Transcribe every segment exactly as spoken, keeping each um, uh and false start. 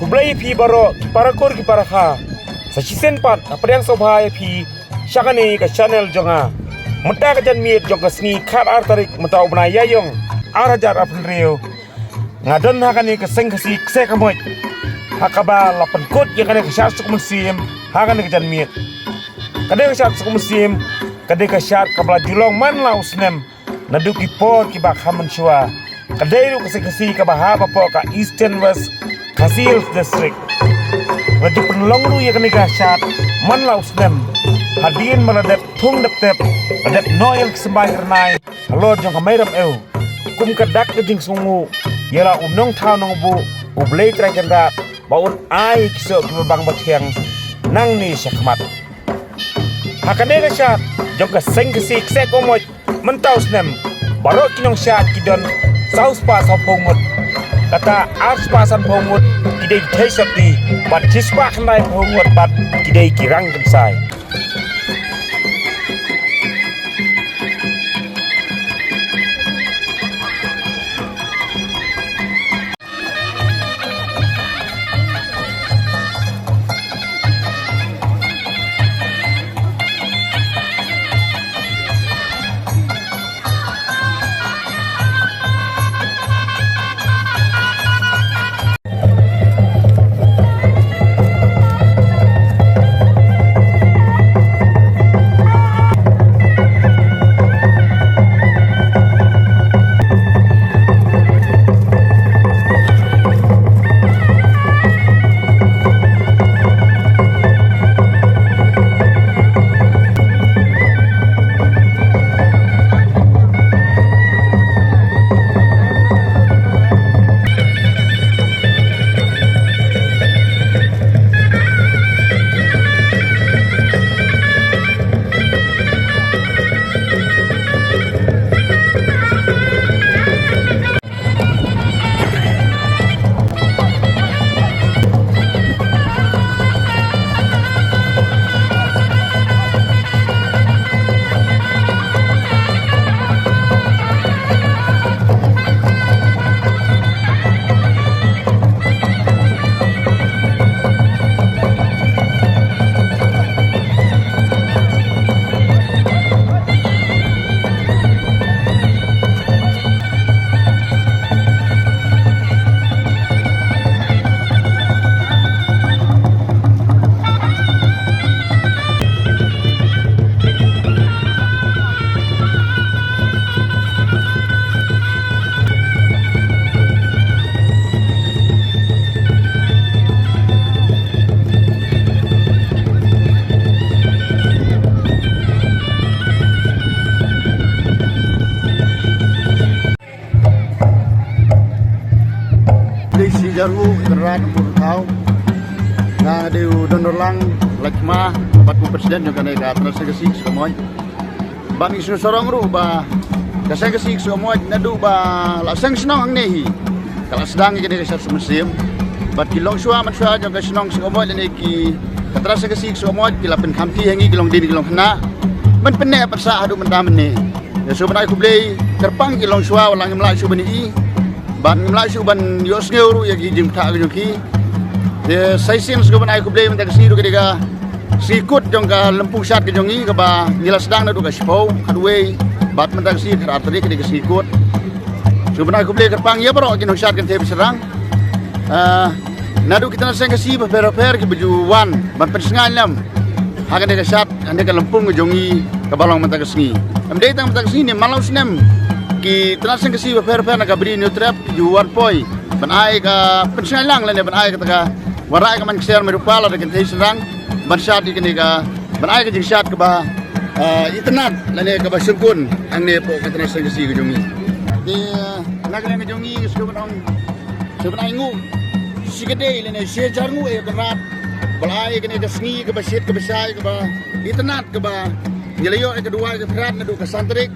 Khublei ïa phi baroh ki para kur ki para kha. Sa shisien pat nga pdiang sngewbha ïa phi sha kane ka channel jong nga. Mynta ka janmiet jong ka sngi khatar tarik mynta u bnai Ïaïong ar hajar arphew hynriew, nga don ha kane ka Seng Khasi Ksekhmoit, ha kaba la pynkut ïa kane ka shad suk mynsiem ha kane ka janmiet. Kane ka shad suk mynsiem, kane ka shad kaba la ju long man la u snem naduh ki por kiba kham mynshuwa. Ka dei ruh ka Seng Khasi kaba hap hapoh ka Eastern West Khasi Hills District. La ju pynlong ruh ïa kane ka shad man la u snem, hadien ba la dep thung dep tep, la dep noh ïa la ki symbai kyrnai halor jong ka Mei Ramew, kum ka dak ka jingsngewnguh ïa la u Nongthaw Nongbuh, U Blei Trai Kynrad, ba un ai ki soh kiba bang ba thiang nangne shakhmat. Ha kane ka shad jong ka Seng Khasi Ksekhmoit mynta u snem, baroh ki nongshad ki don saw spah sawphew ngut. Kata ar spah sanphew ngut ki dei ki thei sotti, bad shi spah khyndaiphew ngut bad ki dei ki rang kynsai. Dei shi hajar ngut, Kynrad Nongbuh Nongthaw. Nga dei u Don Dorlang Lait Kma, bad u president jong kane ka Tnat Seng Khasi Ksekhmoit. Bad ngi sngewsarong ruh ba ka Seng Khasi Ksekhmoit naduh ba la seng shnong hangne hi, ka la sdang ïa kane ka shad suk mynsiem. Bad ki longshuwa manshuwa jong ka shnong Ksekhmoit lane ki ka Tnat Seng Khasi Ksekhmoit ki la pynkhamti ha ngi ki longdien ki longkhynnah, ban pynneh pynsah haduh mynta mynne. Ïa sngewbha ban ai khublei kyrpang ki longshuwa, wat la ngim lah shuh ban ïohi bad ngim lah shuh ban ïohsngew ruh ïa ki jingpyntha ka jong ki. Te sa shisien sngewbha ban ai khublei mynta ka sngi ruh ka dei ka sngi kut jong ka lympung shad ka jong ngi kaba ngi la sdang naduh ka shiphew khatwei, bad mynta ka sngi khatar tarik ka dei ka sngi kut. Sngewbha ban ai khublei kyrpang ïa baroh ki nongshad kynthei ba shynrang. Ah, naduh ki tnat seng Khasi bapher bapher kiba ju wan ban pynsngain lem ha kane ka shad, ha kane ka lympung ka jong ngi kaba long mynta ka sngi. Ym dei tang mynta ka sngi, ne man la u snem ki tnat seng Khasi bapher bapher na ka Bri Hynñiewtrep ki ju wan poi ban ai ka pynsngain lang lane ban ai kata ka wanrah ka man ksiar mairupa lada kynthei shynrang ban shad ïa kane ka, ban ai ka jingshad kaba, ah, itynnad lane kaba shongkun hangne hapoh ka tnat seng Khasi ka jong ngi. Te, ah, na ka liang ka jong ngi, sngewbha ban ong, sngewbha ban ainguh shi kdei lane shi hajar nguh ïa u Kynrad ba la ai kane ka sngi kaba shit kaba shai kaba itynnad kaba ngi la ïoh ïa ka duwai ka khrat naduh ka san tarik.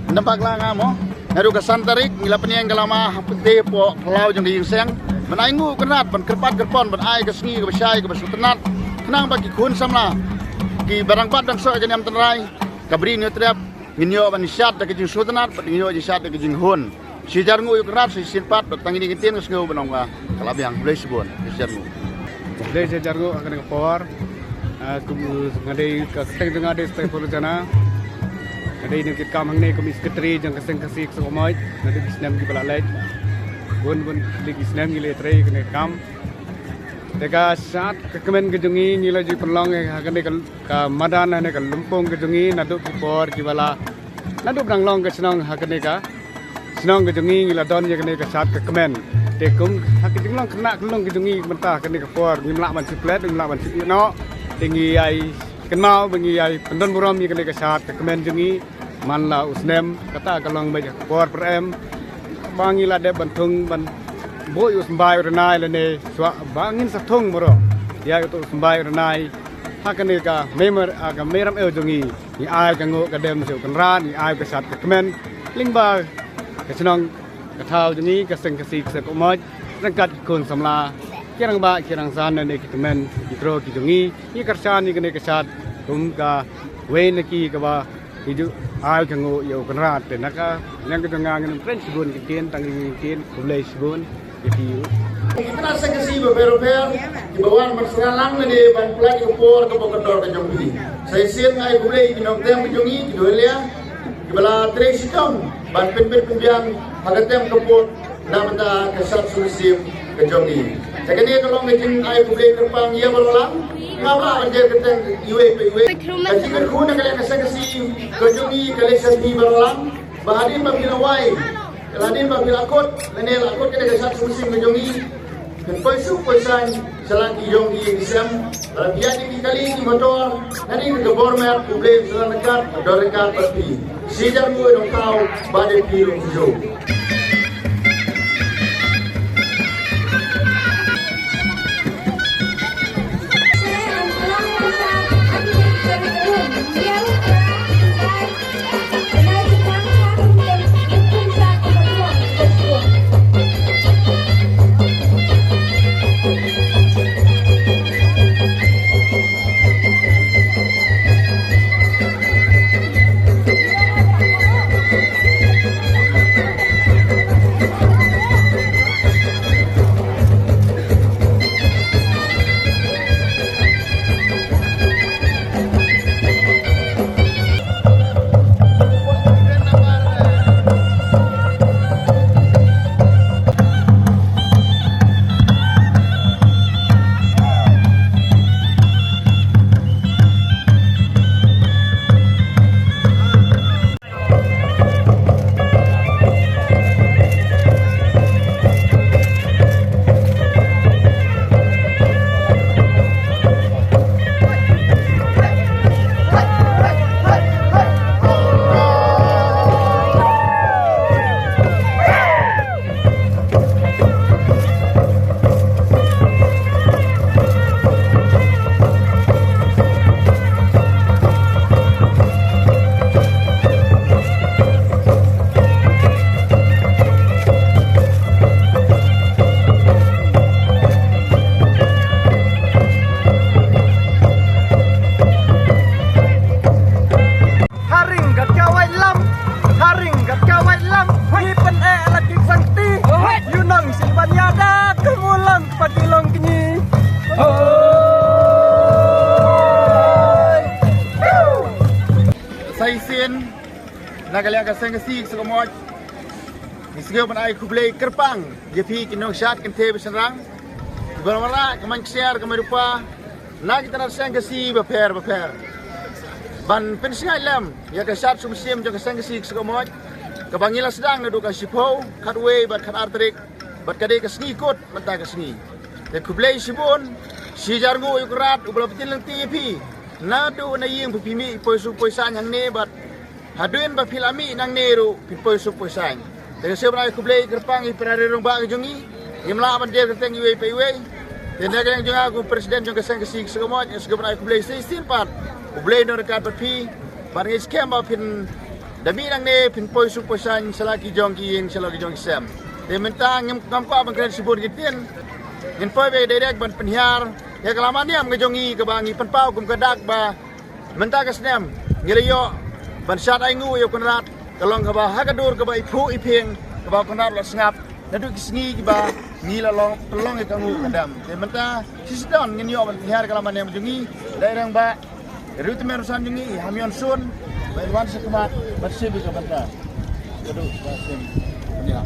Nampak la nga mo, naduh ka san tarik ngi la pynïeng ka lama hapdeng hapoh phyllaw jong ka ïing seng ban ainguh u Kynrad ban kyrpad kyrpon ban ai ka sngi kaba shai kaba sngewtynnad khnang ba ki khun samla kiba dang bat dang soh ïa ka niam tynrai ka Bri Hynñiewtrep ngin ïoh ban shad da ka jingsngewtynnad bad ngin ïoh jingshad da ka jinghun. Shi jar nguh ïa u Kynrad, shi sien pat, bad tang ïa kine ki ktien nga sngew ban ong ba ka la biang. Khublei shibun, shi jar nguh. Khublei shi jar nguh ha kane ka por. Ah, kum nga dei ka kyrteng jong nga dei Stephen Jana. Nga dei nongkitkam hangne kum i secretary jong ka Seng Khasi Ksew Moit. Naduh ki snem kiba la leit, bun bun ki snem ngi la trei kane ka kam. Te ka shad ka kmen ka jong ngi ngi la ju pynlong ha kane ka, ka madan, ha kane ka lympung ka jong ngi naduh ki por kiba la, naduh ba dang long ka shnong ha kane ka shnong ka jong ngi ngi la don ïa kane ka shad ka kmen. Te kum ha ka jinglong khynnah khyllung ka jong ngi mynta ha kane ka por ngim lah ban shu plet, ngim lah ban shu ïeh noh. Te ngi ïai kynmaw ba ngi ïai pyndon burom ïa kane ka shad ka kmen jong ngi. Man la u snem, kata ka long beit ha ka por pyrem ba ngi la dep ban thung ban buh ïa u symbai u rnai lane shuwa ba ngin sa thung baroh ïa uto u symbai u rnai. Ha kane ka mei mar, ha ka mei ramew jong ngi, ngi ai ka nguh ka dem sha u Kynrad, ngi ai ka shad ka kmen lyngba ka shnong ka thaw jong ngi, ka Seng Khasi Ksew Moit, ryngkat ki khun samla, ki rangbah ki rangsan lane ki tymmen ki briew ki jong ngi. Ngi kyrshan ïa kane ka shad kum kawei na ki kaba ki ju ai ka nguh ïa u Kynrad. Te na ka liang ka jong nga ngin ym kren shibun ki ktien, tang ïa ki ktien khublei shibun ïa ki. Ki tnat Seng Khasi bapher bapher kiba wan ban sngewlang lane ban pynlait ïa ka por kaba kordor ka jong phi. Sa shisien nga ai khublei ïa ki nongtem ka jong ngi, ki dohlia kiba la trei shitom ban pynbit pynbiang ha ka tem ka pud na bynta ka shad sumsiem ka jong ngi. Te kane ka long ka jingai khublei kyrpang ïa baroh lang. Ngam lah ban jer kyrteng iwei pa iwei. Ka jingkyrkhu na ka liang ka Seng Khasi ka jong ngi ka leit sha phi baroh lang, ba hadien ba phi la wai, hadien ba phi la kut, lane la kut kane ka shad sumsiem ka jong ngi, phin poi suk poi saiñ sha la ki jong ki ïing ki sem. Lada phi ïaid ïa ki kali ki motor, naduh ka bor met, U Blei un sa ryngkat, don ryngkat bad phi. Shi jar nguh nongthaw, ba dei phi ruh phi ju. Haring kat ka wai lam, haring kat ka wai lam. Ngi pyneh la ki sangti. Yu nong si ban ïada ka mulang pa ki long kñi. Sa shisien na ka liang ka Seng Khasi Ksew Moit, ngi sngew ban ai khublei kyrpang ïa phi ki nongshad kynthei bad shynrang, kiba wanrah ka man ksiar ka man rupa na ki tnat Seng Khasi bapher bapher, ban pynsngaid lem ïa ka shad sumsiem jong ka Seng Khasi Ksew Moit, kaba ngi la sdang naduh ka shiphew, khatwei bad khatar tarik, bad ka dei ka sngi kut mynta ka sngi. Te khublei shibun, shi jar nguh ïa u Kynrad uba la pynlong lynti ïa phi, naduh na ïing ba phi mih poi suk poi saiñ hangne bad hadien ba phi la mih nangne ruh phin poi suk poi saiñ. Te nga sngewbha ban ai khublei kyrpang ïa phi para rangbah ka jong ngi. Ngim lah ban jer kyrteng iwei pa iwei. Te na ka liang jong nga kum president jong ka Seng Khasi Ksew Moit, nga sngewbha ban ai khublei sa shisien pat. U Blei un don ryngkat bad phi. Bad nga ngeit skhem ba phin da mih nangne phin poi suk poi saiñ sha la ki jong ki ïing, sha la ki jong ki sem. Te mynta ngim, ngam kwah ban kren shibun ki ktien. Ngin poi beit direct ban pynhiar ïa ka lama niam ka jong ngi kaba ngi pynpaw kum ka dak ba mynta ka snem ngi la ïoh ban shad ainguh ïa u Kynrad, ka long kaba ha ka dur kaba iphuh iphieng, Bah Conrad la sngap naduh ki sngi kiba ngi la long pynlong ïa ka nguh ka dem. Te mynta shisha don ngin ïoh ban hiar ka lama ne jong ngi, dei rangbah, riewtymmen rusan jong ngi i Hamion Sun, ban wan sha khmat ban shim ïa ka bynta. Ka duh ba shim. Ïa.